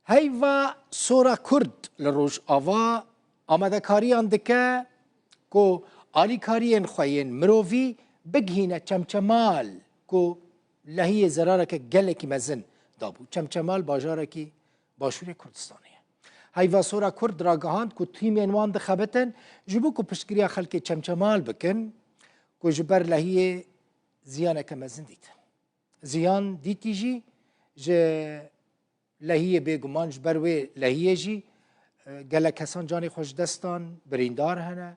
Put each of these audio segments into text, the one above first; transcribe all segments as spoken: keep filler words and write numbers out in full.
Heyva Sora Kurd li Rojava amadekariyan dike ku alîkariyên xwe yên mirovî bigihîne Çemçemal ku lehiyê zerareke gelekî mezin dabû. Çemçemal bajarekî Başûrê Kurdistanê ye. Heyva Sora Kurd ragihand ku tîmên wan dixebitin ji bo ku piştgiriya xelkê Çemçemal bikin ku ji ber lehiyê ziyaneke mezin dîtin. Ziyan dîtî jî ji lehiyê bêguman, ji ber wê lehiyê jî, e, gelek kesan canê xwe ji dest dan, birîndar hene.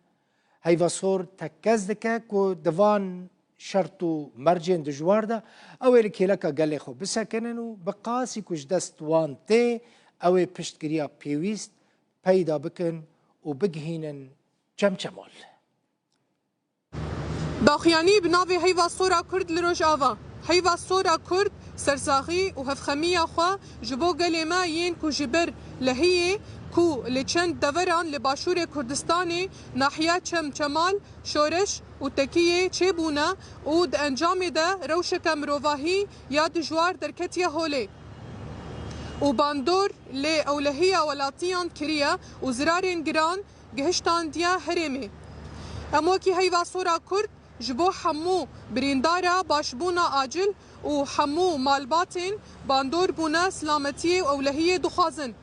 Heyva Sor tekkez dike ku di van şert û mercên dijwar de ew ê li kêleka gelê xwe bisekinin û bi qasî ku ji dest wan tê, ew ê piştgiriya pêwîst peyda bikin û bigihînin Çemçemal. Daxuyanî bi navê Heyva Sora Kurd li Rojava. Heyva Sora Kurd sersaxî û hevxemiya xwe ji bo gelê me yên ku ji ber lehiyê ku li çend deveran li Başûrê Kurdistanê nahiya Çem Çemal, Şoreş û Tekiyê çêbûne û di encamê de rewşeke mirovahî ya dijwar derketiye holê û bandor lê ewlehiya welatiyan kiriye û zirarên giran gihiştandiye herêmê. Em wekî Heyva Sora Kurd ji bo hemû birîndara başbûna acil û hemû malbatên bandor bûne silametiyê û ewlehiyê dixwazin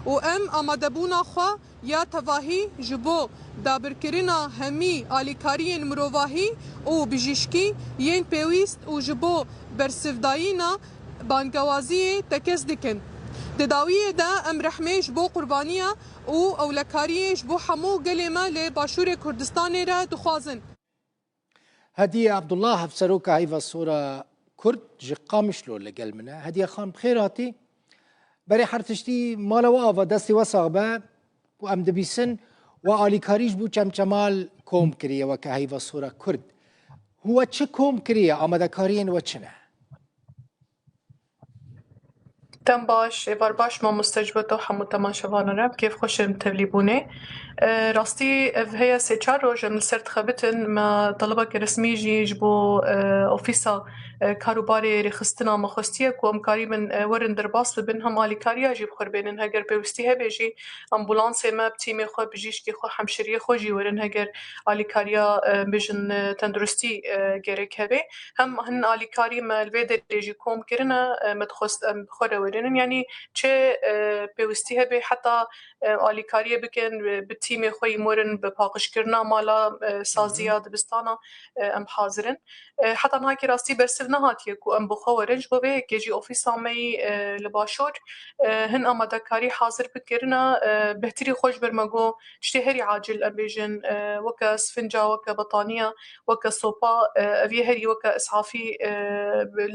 û em amadebûna xwe ya tevahî ji bo dabirkirina hemî alîkariyên mirovahî û bijîşkî yên pêwîst û ji bo bersivdayîna bangewaziyê tekez dikin. Di dawiyê de em rehmê ji bo qurbaniya û ewlekariyê ji bo hemû gelê me li Başûrê Kurdistanê re dixwazin. Hediye Abdullah, Hevseroka Heyva Sora Kurd ji Qamişlo li gel min e. Hediye Xan, bi xêr hatî. Berê her tiştî mala we ava, destê we sax be. Ku em dibîsin, we alîkarî ji bo Çemçemal kom kiriye weke Heyva Sora Kurd. Hûn we çi kom kiriye, amadekariyên we çi ne? Dem baş, êvar baş mamoste ji bo te û hemû temaşevanan re, bi kêfxweş im tevlîbûnê. E, rastî ev heye sê çar roj em li ser dixebitin, me telebeke resmî jî ji bo, e, ofîsa, e, kar û barê rêxistina me xwestiye ku em karîbin, e, werin derbas bibin, hem alîkariya jî bi xwe bênin, heger pêwîstî hebe jî ambulansê me bi tîmê xwe, bijîşkê xwe, hemşiriyê xwe jî werin, heger alîkariya, e, bêjin, e, tenduristî, e, gerek hebe. Hem hin alîkarî me li vê derê jî kom kirine, e, me dixwest em bi xwe re werînin. Yanî çi, e, pêwîstî hebe heta, e, alîkariyê bikin, e, bi tîmê xwe yî morin bi paqijkirina mala, e, saziya dibistana, e, em hazir in. E, heta niha kî rastî bersiv nehatiye ku em bi xwe werin. Ji bo vê yekê jî ofîsa me yî, e, li Başûr, e, hin amadekarî hazir bikirine, e, bihtirî xwe ji ber me got, tiştê herî acil, em bêjin, e, weke sfinca, weke betaniya, weke sopa, e, ev yê herî weke îshafî, e,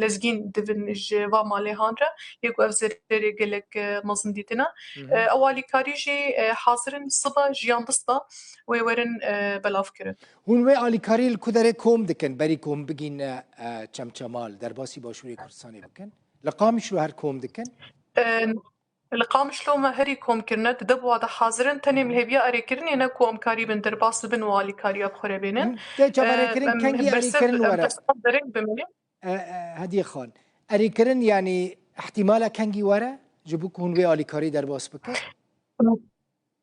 lezgîn dibin ji va malêhan re, yê ku ev zererê gelek, e, mezin dîtine. Hı hı. E, ew alîkarî jî, e, hazir in sibe jiyan dist be, wê werin, e, belav kirin. Hûn wê alîkarî li ku derê kom dikin, berî ku hûn bigîne, e, Çemçemal, derbasî Başûrê Kurdistanê bikin? Li Qamişlo her kom dikin? E, Li Qamişlo me herî kom kirine, di deb wa de hazir in, tenê em li hêviya erêkirinê ne ku em karîbin derbas bibin û alîkariya bi xwe re bînin. Te çaverêkirin, em kengî erêkirin were? Em bersiv dereng bimînin. E, e, Hediye Xan, erêkirin, yanî ihtimala kengî were ji bo ku hûn wê alîkarî derbas bikin?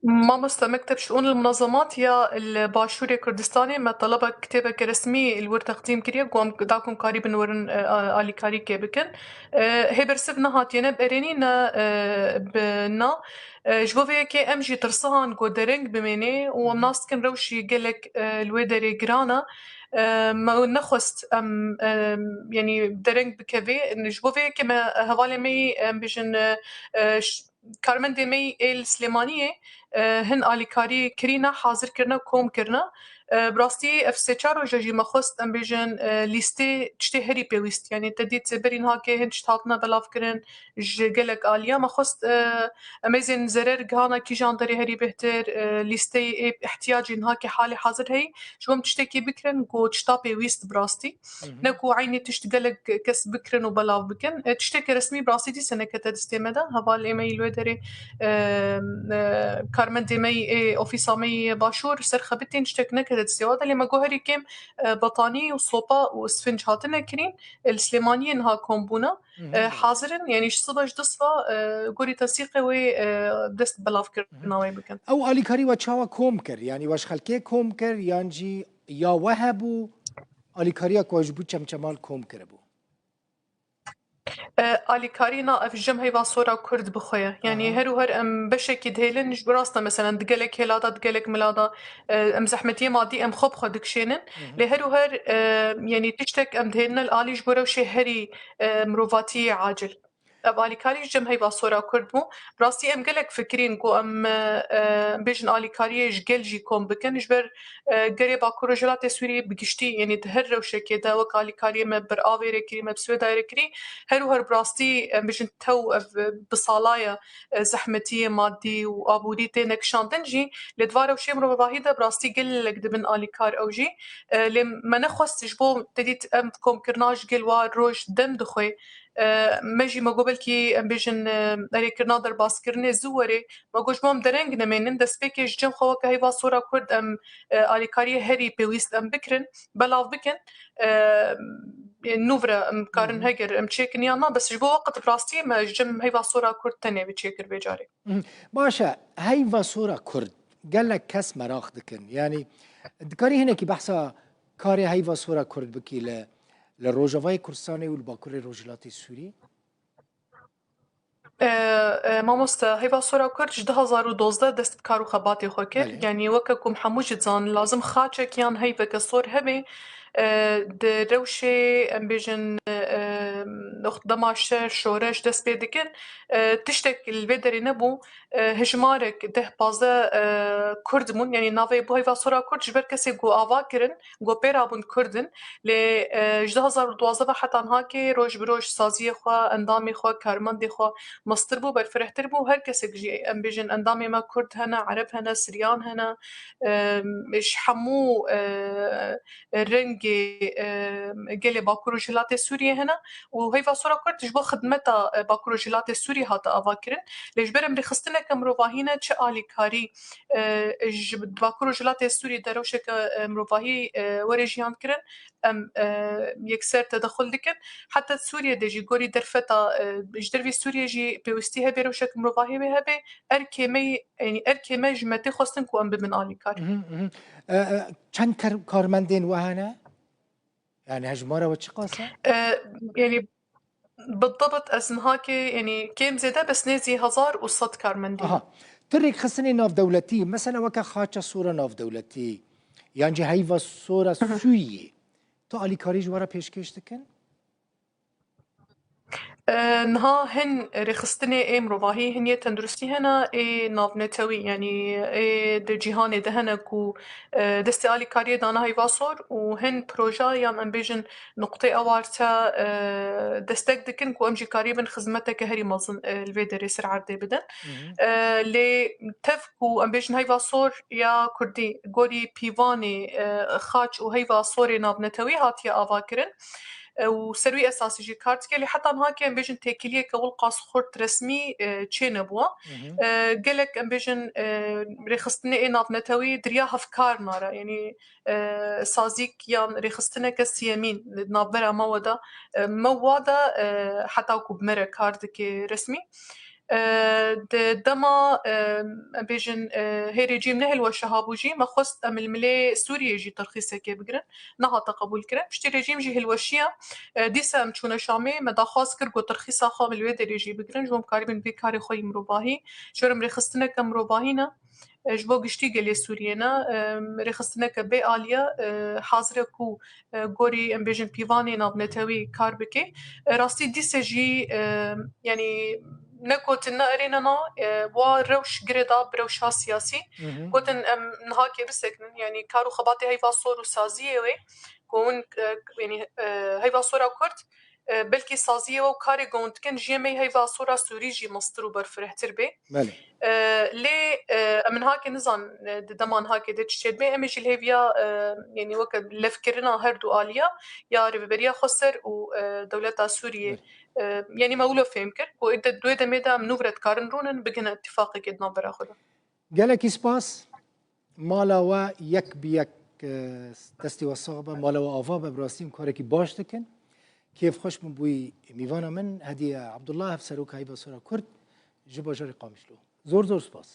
Mamoste, Mekteb Şuûn el Munazemat ya li Başûrê Kurdistanê me teleba kitêbeke resmî li wir teqdîm kiriye, ku em da ku em karîbin werin, e, a-, alîkarîkê bikin. E, hê bersiv nehatiye, ne bi erênî ne, e, bi na. E, ji bo vê yekê em jî tirsihan ku dereng bimênê û em nas dikin rewşî gelek, e, li wê derê giran e. E, me nexwest em, e, yanî dereng bikevê. Ji bo vê yekê me hevalê me yî, em bêjin, e, e, ş-, karmendê me yî ê li Silêmaniyê, e, hin alîkarî kirîne, hazir kirine, kom kirine. E, bi rastî ev sê çar roja jî me xwest, em bêjin, e, lîstê tiştê herî pêwîst. Yanî te dît berî niha kê hin tişt hatine belav kirin ji gelek aliya. Me xwest, e, em ê zên zerer gihana kîjan derê herî bêhtir, e, lîsteyê ê ihtiyacê niha kê halê hazir heyî. Ji bo em tiştekî bikirin ku tişta pêwîst bi rastî. Hı hı. Ne ku eynî tişt gelek kes bikirin û belav bikin. E, tiştekî resmî bi rastî dîse nekete destê me de. Hevalê me yî li wê derê, e, e, karmendê me yî, ê ofîsa me yî Başûr ser xebitên tiştek neke de dizêwa de, lê me got herî kêm, e, betanî û sopa û isfinc hatine kirîn, e, li Silêmaniyê niha kom bûne. E, hazir in, yanî ji sibe ji du siba, e, gorî tesîqê wê, e, dest bi belavkirina wê bikin. Ew alîkarî we çawa kom kir? Yanî we ji xelkê kom kir, yan jî ya we hebû alîkariya ku we ji bo çemçemal kom kiribû? E, alîkarî na, ev ji cem heyva sora Kurd bi xwe ye. Yanî her û her em beşekî dihêlin, ji bo rast e, meselen, di gelek hêla de, di gelek mila de, e, em zehmetiyê madî em xwe bi xwe dikişênin. Lê her û her, e, yanî tiştek em dihêlin li alî ji bo rewşê herî, e, mirovatî yê acil. Ev alîkarî ji cem heyva sora Kurd bû. Bi rastî em gelek fikirîn ku em, e, e, bêjin alîkariyê ji gel jî kom bikin. Ji ber, e, gelê Bakur Rojhilatê Sûriyê bi giştî, yanî di her rewşekê de wek alîkariyê me bi avê re kirî, me bi Swêdayê re kirî, her û her bi rastî, em bêjin tew ev, e, bi sala ye, e, zehmetiyê madî û aborî têne kişandin jî, lê di va rewşê mirovahî de bi rastî gelek dibin alîkar ew jî. E, lê me nexwest ji bo te dît em komkirina ji gel wa roj dem dixwe. E, me jî me got belkî em bêjin, e, erêkirina derbazkirinê zû were. Me got ji bo em dereng nemênin, destpêkê ji cem xwe weke heyva sora Kurd em, e, alîkariyê herî pêwîst em bikirin, belav bikin. E, nû vire em karin heger em çêkin yan na, bes ji bo weqt bi rastî me ji cem heyva sora Kurd tenê bi çêkir vê carê. Mhm. Baş e, heyva sora Kurd gelek kes meraq dikin. Yanî dikarî hinekî behsa karê heyva sora Kurd bikî li, li Rojavayê Kurdistanê û li Bakurê Rojhilatê Sûrî? E, e, mamoste, heyva sora Kurd ji du hazar û dozdeh dest bi kar û xebatê xwe kir. Belê. Yanî weke ku em hemû jî dizanin, lazim xaçek yan heyveke sor hebe, e, di rewşê, em bêjin, e, e, dema şer, şoreş dest pê dikin, e, tiştek li vê derê nebû. E, hejmarek deh pazdeh, e, Kurd bûn, yanî navê bû heyva sora Kurd ji ber kesê ku ava kirin, ku pê rabûn Kurd in. Lê, e, ji du hazar û duwazdeh ve heta niha kê roj bi roj saziyê xwe, endamê xwe, karmendê xwe mestir bû, berfirehtir bû. Her kesek jî, em bêjin, endamê me Kurd hene, Ereb hene, Siryan hene, e, ji hemû, e, rengê, e, gelê Bakur û Rojhilatê Sûriyê hene û heyva sora Kurd ji bo xidmeta, e, Bakur û Rojhilatê Sûriyê hate avakirin. Lê ji ber em rêxistineke mirovahî ne, çi alîkarî, e, ji Bakur û Rojhilatê Sûriyê de rewşeke, e, mirovahî, e, were jiyankirin, em, e, yekser tedexul dikin. Heta Sûriyê de jî gorî derfeta, e, ji dervî Sûriyê jî pêwîstî hebe, rewşeke mirovahî wê hebe, erkê me, yanî erkê me ji me tê xwestin ku em bibin alîkar. Mhm, mhm. E, e, çend kar-, karmendên we hene? Yani hejmara we çiqas e? E, yani, bi dibt ez niha kê, yani, kêm zêde bes nêzî hezar û sed karmendî. Aha. Tu rêkxistinê navdewletî, mesela weke xaça sora navdewletî, yan jî heyva sora Sûriyê, tu alîkarî ji we re pêşkêş dikin? E, niha hin rêxistinê ê mirovahî, hin yê tenduristî hene, ê navnetewî, yanî ê di cîhanê de hene ku, e, destê alîkariyê dane heyva sor û hin proje yan em bêjin nuqtê awarte, e, destek dikin ku em jî karîbin xizmeteke herî mezin, e, li vê derê ser erdê bidin. E, lê tev ku em bêjin heyva sor ya kurdî gorî pîvanê, e, xaç û heyva sorê navnetewî hatiye avakirin. E, û ser wî esasî jî kar dike, lê heta niha ke em bêjin têkiliyeke wilqas xurt resmî, e, çê nebûwa. E, gelek em bêjin, e, rêxistinê ê navnetewî diriya hevkar nare, yanî, e, sazîk yan rêxistineke siyemîn di navbera me we de, e, me wa de, e, heta ku bi me re kar dike resmî. E, di dema, e, em bêjin, e, hê rejîm ne hilweşe habû jî, me xwest em li milê Sûriyê jî terxîsekê bigirin. Nehate qebûlkirin. Piştî rejîm jî hilweşiya, e, dîsa em çûne Şamê, me daxwaz kir ku terxîsa xwe em li wê derê jî bigirin, ji bo em karibin vê karê xwe yî mirovahî, ji ber em rêxistineke mirovahî ne, e, ji bo giştî gelê Sûriyê ne, e, rêxistineke bê aliye, e, hazir e ku, e, gorî, em bêjin, pîvanê navnetewî kar bike. E, rastî dîse jî, e, yanî ne gotin, ne erê ne na, e, wa rewş girêda bi rewşa siyasî. Gotin, em niha kê bisekinin, yanî kar û xebatê heyva sor û saziyê wê, ku hûn, e, yanî, e, heyva sora Kurd, e, belkî saziyê we û karê ku hûn dikin, ji yê me yê heyva sora Sûrî jî mestir û berfirehtir bê. Belê. E, lê, e, em niha kê nizan, e, di dema niha kê de çi çêdibe, em ê jî li hêviya, e, yanî weke levkirina her du aliya, ya Rêveberiya Xweser û, e, dewleta Sûriyê, Belê. e, yanî me wilo fêm kir ku di wê demê de em nû vire dikarin rûnin, bigihine îtîfaqekê di navbera xwe de. Gelekî spas. Mala we yek bi yek Ke destê we sax be, mala we ava be, bi rastî em karekî baş dikin. Kêfxweş bûm bûyî mîvana min Hediye Abdullah, Hevserok Heyva Sora Kurd ji bajarê Qamişlo. Zor zor spas.